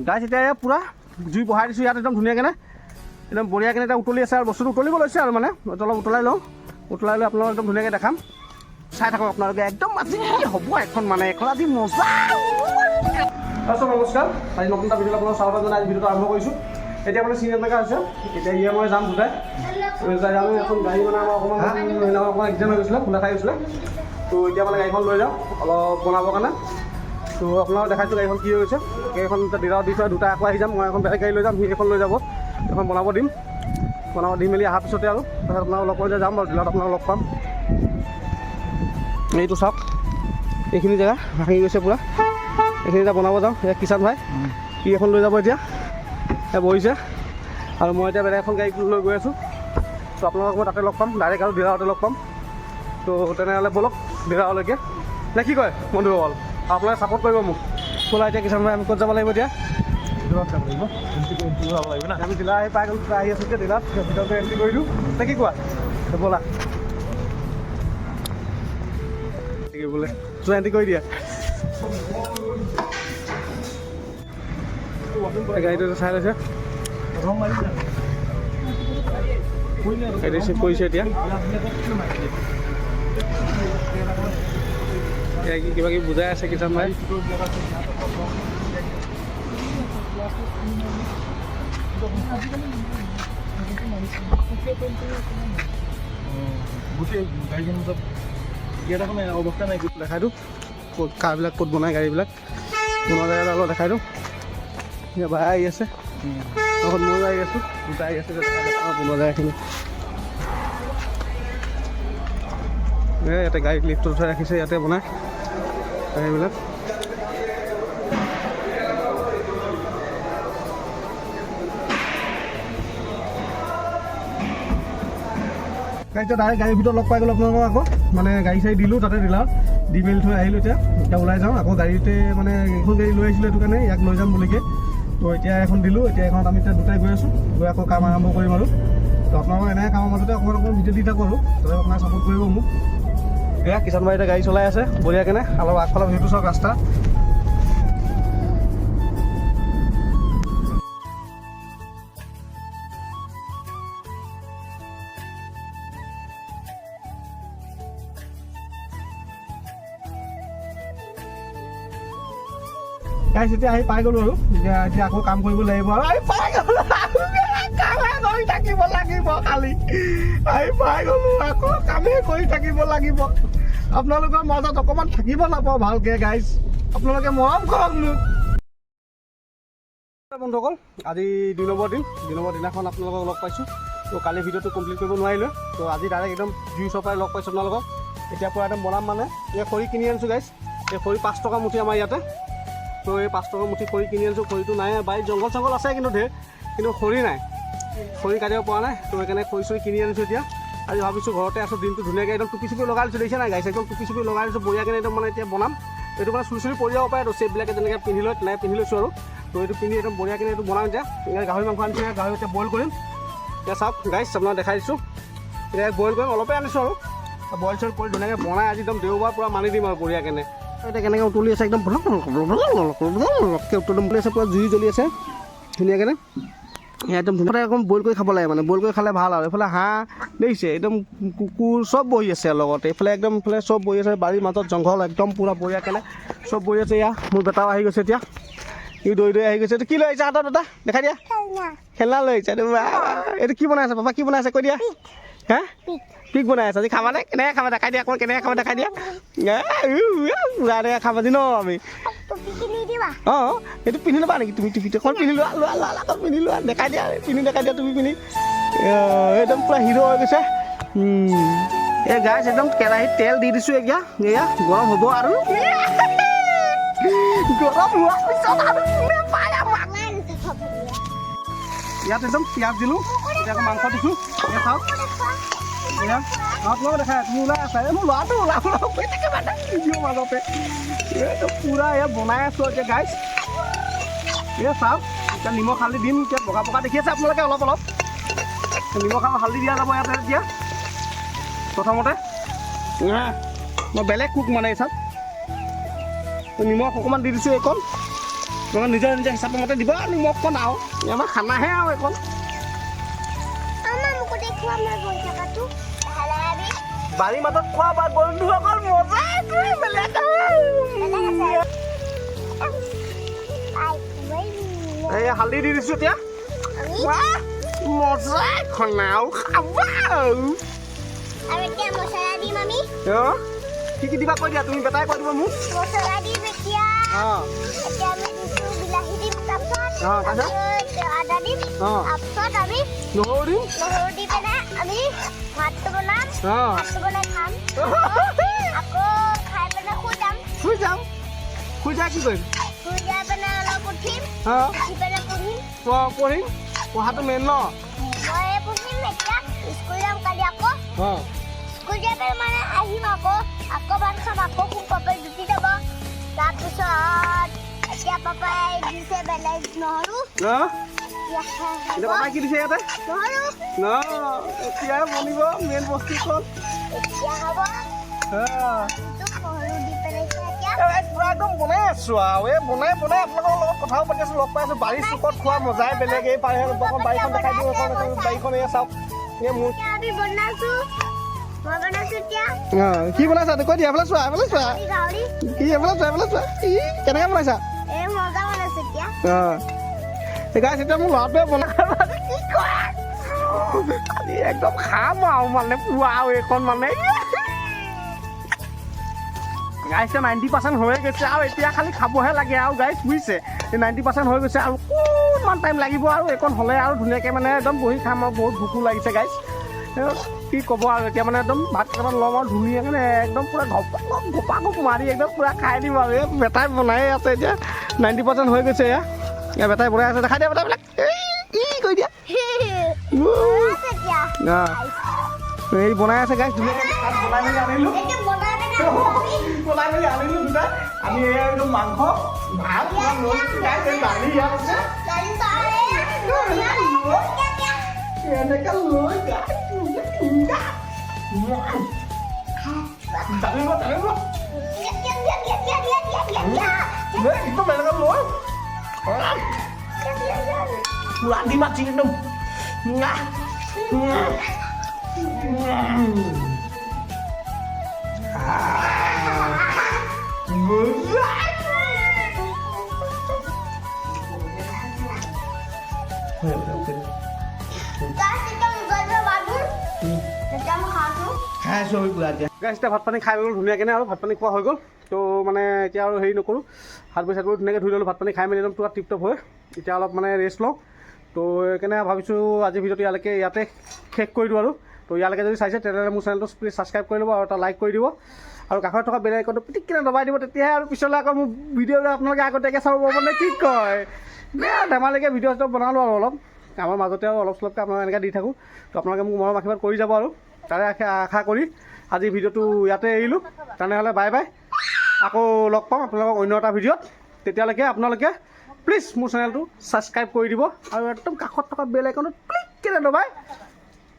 গাইছ, এতিয়া এয়া পূৰা জুই বহাই দিছোঁ ইয়াত একদম ধুনীয়াকৈ, একদম বঢ়িয়াকৈ। এতিয়া উতলি আছে আৰু বস্তুটো উতলিব লৈছে আৰু মানে অলপ উতলাই লওঁ। উতলাই লৈ আপোনালোকক একদম ধুনীয়াকৈ দেখাম। চাই থাকক আপোনালোকে একদম। আজি কি হ'ব এখন, মানে এখন আজি মজা। তাৰপিছত নমস্কাৰ, আজি নতুন এটা ভিডিঅ' আপোনালোক স্বাগতম জনাই আজি ভিডিঅ'টো আৰম্ভ কৰিছোঁ। এতিয়া মানে চিন এনেকুৱা হৈছে, এতিয়া ইয়ে মই যাম দুটাই যাই। আমি এখন গাড়ী মানে আমাৰ অকণমান সেইদিনাখন অকণমান এক্সিডেণ্ট হৈ গৈছিলে, খুন্দা খাই গৈছিলে। তো এতিয়া মানে গাড়ীখন লৈ যাওঁ অলপ বনাবৰ কাৰণে। তো আপোনালোক দেখাইছোঁ গাড়ীখন কি হৈ গৈছে। গাড়ীখন এতিয়া ডিলাৰত দি থৈ দুটা আকৌ আহি যাম। মই এখন বেলেগ গাড়ী লৈ যাম, সি এখন লৈ যাব। এখন বনাব দিম। বনাব দি মেলি অহাৰ পিছতে আৰু তাৰপিছত আপোনালোক লগ কৰি যাম বাৰু ডিলাৰত, আপোনালোক লগ পাম। এইটো চাওক, এইখিনি জেগা ভাঙি গৈছে পূৰা। এইখিনি এতিয়া বনাব যাওঁ। এয়া কিষাণ ভাই, সি এখন লৈ যাব এতিয়া, এয়া বহিছে আৰু মই এতিয়া বেলেগ এখন গাড়ী লৈ গৈ আছোঁ। তো আপোনালোকক মই তাতে লগ পাম ডাইৰেক্ট আৰু ডিলাৰতে লগ পাম। তো তেনেহ'লে ব'লক ডিলাৰলৈকে, নে কি কয় বন্ধুসকল? আপোনালোকে ছাপোৰ্ট কৰিব মোক। ব'লা এতিয়া কিষাণ ভাই, আমি ক'ত যাব লাগিব এতিয়া? ভিতৰত যাব লাগিব, এণ্ট্ৰি যাব লাগিব না। আমি ডিলাৰ আহি পাই গ'লোঁ। আহি আছোঁ এতিয়া ডিলাৰত, ভিতৰতে এণ্ট্ৰি কৰি দিওঁ, নে কি কোৱা? তো ব'লা। কি বোলে, যোৱা, এণ্ট্ৰি কৰি দিয়া। এই গাড়ীটো চাই লৈছে। ৰং মাৰি গাড়ী চেক কৰিছে এতিয়া। এতিয়া কি কিবা কিবি বুজাই আছে কিষাণ ভাই। গোটেই গাড়ীখন চব ইয়াত এখন অৱস্থা নাই। দেখাই দিওঁ ক'ত কাৰবিলাক ক'ত বনায়, গাড়ীবিলাক বনোৱা জেগাটো অলপ দেখাই দিওঁ। এতিয়া ভাই আহি আছে লগত, ময়ো আহি আছোঁ, দুটা আহি আছে। এতিয়া দেখাই দিওঁ বনোৱা জেগাখিনি। এই ইয়াতে গাড়ীত লিফ্টত উঠাই ৰাখিছে, ইয়াতে বনায় গাড়ীবিলাক। গাড়ীতে ডাইৰেক্ট গাড়ীৰ ভিতৰত লগ পাই গ'লো আপোনালোকক আকৌ। মানে গাড়ী চাড়ী দিলোঁ তাতে ডিলাৰত, দি মেলি থৈ আহিলোঁ। এতিয়া এতিয়া ওলাই যাওঁ আকৌ গাড়ীতে। মানে এইখন গাড়ী লৈ আহিছিলোঁ এইটো কাৰণে ইয়াক লৈ যাম বুলিকে। তো এতিয়া এখন দিলোঁ, এতিয়া এইখনত আমি এতিয়া দুটাই গৈ আছোঁ। গৈ আকৌ কাম আৰম্ভ কৰিম আৰু। তো আপোনালোকৰ এনেকৈ কামৰ মাজতে অকণমান অকণমান ভিডিঅ' দি থাকোঁ আৰু তাতে আপোনাক ছাপোৰ্ট কৰিব মোক। এয়া কিষাণ ভাই এতিয়া গাড়ী চলাই আছে বঢ়িয়াকেনে। অলপ আগফালৰ ভিউটো চাওক ৰাস্তা। গাইছ, এতিয়া আহি পাই গ'লো আৰু এতিয়া এতিয়া আকৌ কাম কৰিব লাগিব আৰু আহি পাই গ'লো, কামে কৰি থাকিব লাগিব খালি। আহি পাই গ'লো, আকৌ কামেই কৰি থাকিব লাগিব। আপোনালোকৰ মাজত অকণমান থাকিব নাপাওঁ ভালকৈ গাইছ, আপোনালোকে মৰম কৰক মোক। বন্ধুসকল, আজি 2 নম্বৰ দিন। 2 নম্বৰ দিনাখন আপোনালোকক লগ পাইছোঁ। তো কালি ভিডিঅ'টো কমপ্লিট কৰিব নোৱাৰিলোঁ, তো আজি ডাইৰেক্ট একদম জুই চপাই লগ পাইছোঁ আপোনালোকক। এতিয়া পূৰা একদম বনাম। মানে এই খৰি কিনি আনিছোঁ গাইছ, এই খৰি 5 টকা মুঠি আমাৰ ইয়াতে। তো এই 5 টকা মুঠি খৰি কিনি আনিছোঁ। খৰিটো নাই, বাৰীত জংঘল চংঘল আছে কিন্তু ঢেৰ, কিন্তু খৰি নাই, খৰি কাটিব পৰা নাই। তো সেইকাৰণে খৰি চৰি কিনি আনিছোঁ। এতিয়া আজি ভাবিছোঁ ঘৰতে আছোঁ দিনটো, ধুনীয়াকৈ একদম টুপি চুপি লগাই দিছোঁ। দেখিছে নাই গাইছ, একদম টুপি চুপি লগাই দিছোঁ বঢ়িয়াকৈ একদম। মানে এতিয়া বনাম এইটো, মানে চুলি চুলি পৰি যাব পাৰে, তো চেপবিলাকে যেনেকৈ পিন্ধি লয় তেনেকৈ পিন্ধি লৈছোঁ আৰু। তো এইটো পিন্ধি একদম বঢ়িয়াকৈ এইটো বনাম। এতিয়া এনেকৈ গাহৰি মাংস আনিছোঁ, গাহৰি এতিয়া বইল কৰিম। এতিয়া চাওক গাইছ, আপোনাক দেখাই দিছোঁ। এতিয়া বইল কৰিম, অলপে আনিছোঁ আৰু বইল চইল কৰি ধুনীয়াকৈ বনাই আজি একদম দেওবাৰ পূৰা মানি দিম আৰু বঢ়িয়াকৈ। এতিয়া কেনেকৈ উতলি আছে একদম উতলি আছে, পূৰা জুই জ্বলি আছে ধুনীয়াকৈ। একদম ধুনীয়াকৈ একদম বইল কৰি খাব লাগে, মানে বইল কৰি খালে ভাল। আৰু এইফালে হাঁহ দেখিছে, একদম কুকুৰ চব বহি আছে লগতে। এইফালে একদম এইফালে চব বহি আছে, বাৰীৰ মাজত জংঘল একদম পূৰা বঢ়িয়াকৈ চব বহি আছে। এয়া মোৰ বেটাও আহি গৈছে এতিয়া, ই দৌৰি দৌৰি আহি গৈছে। এইটো কি লৈ আহিছে হাতত দাদা, দেখাই দিয়া। খেলনা লৈ আহিছে এইটো। এইটো কি বনাই আছে পাপা, কি বনাই আছে কৈ দিয়া। হা, পিক বনাই আছে। আজি খাবানে? কেনেকৈ খাবা দেখাই দিয়া অকণমান, কেনেকৈ খাবা দেখাই দিয়া। পূৰা এনেকৈ খাবা আজি ন আমি। অঁ, এইটো পিন্ধি ল'বা নেকি তুমি? টুপিটো অকণ পিন্ধি লোৱা, লোৱা লোৱা, অকণ পিন্ধি লোৱা, দেখাই দিয়া, পিন্ধি দেখাই দিয়া তুমি পিন্ধি। একদম পূৰা হিৰ' হৈ গৈছে। এই গাইছ, একদম কেৰাহীত তেল দি দিছোঁ এতিয়া, এয়া গৰম হ'ব আৰু গৰম হোৱাৰ পিছত আৰু কোনে পায় আমাক। ইয়াত একদম পিঁয়াজ দিলোঁ, এতিয়া আকৌ মাংস দিছোঁ। এয়া চাওক, এয়া আপোনালোক দেখাই, তুমি ওলাই আছা। এই মোৰ ল'ৰাটো ওলাব ওলাব কৰি থাকে মানে ভিডিঅ' মাজতে। এইটো পূৰা এয়া বনাই আছোঁ এতিয়া গাইছ। এয়া চাওক, এতিয়া নিমখ হালধি দিম। এতিয়া বগা বগা দেখি আছে আপোনালোকে অলপ অলপ। নিমখ আৰু হালধি দিয়া যাব ইয়াতে এতিয়া প্ৰথমতে। মই বেলেগ কুক মানে। এই চাওক, নিমখ অকণমান দি দিছোঁ এইকণ। তোমালোকে নিজৰ নিজৰ হিচাপৰ মতে দিব আৰু নিমখকণ আৰু এই আমাৰ খানাহে আৰু এইকণ। আমাৰ মুখতে খোৱা মই গৈ থকাটো লাহে লাহে আমি বাৰীৰ মাজত খোৱা বা বন্ধুসকল মজা এইটোৱে বেলেগ আৰু। বেলেগ আছে আৰু। এই হালধি দি দিছোঁ এতিয়া। আমি বাহ, মজা এখন আৰু খাবা আৰু। আৰু এতিয়া মছলা দিম আমি। অ, কি কি দিবা কৈ দিয়া তুমি, বেটাই কৈ দিব মোক। মছলা দিম এতিয়া। অঁ। এতিয়া আমি দিছোঁ বিলাহী দিম, তাৰপিছত অঁ, তাৰপিছত? তাৰপিছত আদা দিম। অঁ। তাৰপিছত আমি নহৰু দিম। নহৰু দি পেলাই আমি ভাতটো বনাম। অঁ। ভাতটো বনাই খাম, আকৌ খাই পেলাই শুই যাম। শুই যাম, শুই যাই কি কৰিম? শুই যাই পেলাই অলপ উঠিম। অঁ। উঠি পেলাই পঢ়িম। পঢ়িম, পঢ়াটো মেইন ন। মই পঢ়িম এতিয়া, স্কুল যাম কালি আকৌ। অঁ। স্কুল যাই পেলাই মানে আহিম আকৌ, আকৌ ভাত খাম, আকৌ শুম, পাপাই ডিউটি যাব। তাৰপিছত এতিয়া পাপাই দিছে বেলেগ নহৰু। অঁ। এতিয়া এতিয়া পাপাই কি দিছে ইয়াতে? নহৰু। ন, এতিয়া বনিব মেইন বস্তুখন। এতিয়া হ'ব। অঁ। নহৰু দি পেলাইছে এতিয়া। এই পুৰা একদম বনাই আছো আৰু এই বনাই বনাই আপোনালোকৰ লগত কথাও পাতি আছো, লগ পাই আছো। বাৰীৰ চুকত খোৱা মজাই বেলেগ। এই বাৰীখন দেখাই দিওঁ, এখন এখন বাৰীখন এয়া চাওক, এই মোৰ। এতিয়া আমি বনাইছো, মই বনাইছো এতিয়া। অঁ, কি বনাইছা কৈ দিয়া, এইফালে চোৱা, এইফালে চোৱা। এই গাহৰি। কি, এইফালে চোৱা, এইফালে চোৱা, ই কেনেকৈ বনাইছা? এই মজা বনাইছো এতিয়া। অঁ, এই গাইছ, এতিয়া মোৰ ল'ৰাটোৱে বনাই কি কয়, আজি একদম খাম আৰু মানে পুৰা আৰু এইখন মানে গাইছ, 90% হৈয়ে গৈছে আৰু এতিয়া খালি খাবহে লাগে আৰু গাইছ, বুজিছে? এই 90% হৈ গৈছে আৰু অকণমান টাইম লাগিব আৰু এইকণ হ'লে আৰু ধুনীয়াকৈ মানে একদম বহি খাম আৰু বহুত ভোকো লাগিছে গাইছ, কি ক'ব আৰু। এতিয়া মানে একদম ভাত কেইটামান ল'ম আৰু ধুনীয়াকৈ মানে একদম পূৰা ঘপা ঘপ ঘপা ঘপ মাৰি একদম পূৰা খাই দিম আৰু। এই বেটাই বনায়ে আছে, এতিয়া 90% হৈ গৈছে। এয়া এয়া বেটাই বনাই আছে, দেখাই দিয়া বেটাবিলাক, এই ই কৰি দিয়া। বনাইছো এতিয়া। অঁ, এই বনাই আছে গাইছ, ধুনীয়াকৈ তাত বনাই মেলি আনিলোঁ। এতিয়া বনাই পেলাই আমি বনাই মেলি আনিলোঁ দুটাই আমি। এই একদম মাংস ভাত পুৰা লৈ লৈছোঁ গাইছ, এই দালি ইয়াত আছে। দালি চাউল। এনেকে লৈ গাইছ, দালি লোৱা, দালি লোৱা। এই একদম এনেকে লৈ পুৰা দিম আছি একদম। মজা। খাই আছোঁ আমি পুৰা এতিয়া গাইছ। এতিয়া ভাত পানী খাই ল'লোঁ ধুনীয়াকৈ আৰু ভাত পানী খোৱা হৈ গ'ল। তো মানে এতিয়া আৰু হেৰি নকৰোঁ, হাত ভৰি চাত ভৰি ধুনীয়াকৈ ধুই ল'লোঁ, ভাত পানী খাই মেলি একদম পূৰা টিপ টপ হৈ এতিয়া অলপ মানে ৰেষ্ট লওঁ। তো সেইকাৰণে ভাবিছোঁ আজি ভিডিঅ'টো ইয়ালৈকে ইয়াতে শেষ কৰি দিওঁ আৰু। তো ইয়ালৈকে যদি চাইছে তেনেহ'লে মোৰ চেনেলটো প্লিজ ছাবস্ক্ৰাইব কৰি ল'ব আৰু এটা লাইক কৰি দিব আৰু কাষত থকা বেল আইকনটো পিটিককেনে দবাই দিব, তেতিয়াহে আৰু পিছলৈ আকৌ মোৰ ভিডিঅ'বিলাক আপোনালোকে আগতীয়াকৈ চাব পাৰিব নে কি কয়। ধেমালিকৈ ভিডিঅ' চিডিঅ' বনালোঁ আৰু অলপ আমাৰ মাজতে আৰু অলপ চলপকৈ আপোনালোকে এনেকৈ দি থাকোঁ। তো আপোনালোকে মোক মৰম আশীৰ্বাদ কৰি যাব আৰু তাৰে আশা আশা কৰি আজি ভিডিঅ'টো ইয়াতে এৰিলোঁ। তেনেহ'লে বাই বাই, আকৌ লগ পাম আপোনালোকক অন্য এটা ভিডিঅ'ত। তেতিয়ালৈকে আপোনালোকে প্লিজ মোৰ চেনেলটো ছাবস্ক্ৰাইব কৰি দিব আৰু একদম কাষত থকা বেল আইকনটো ক্লিক কেনে দবাই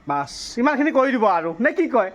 বাছ ইমানখিনি কৰি দিব আৰু নে কি কয়।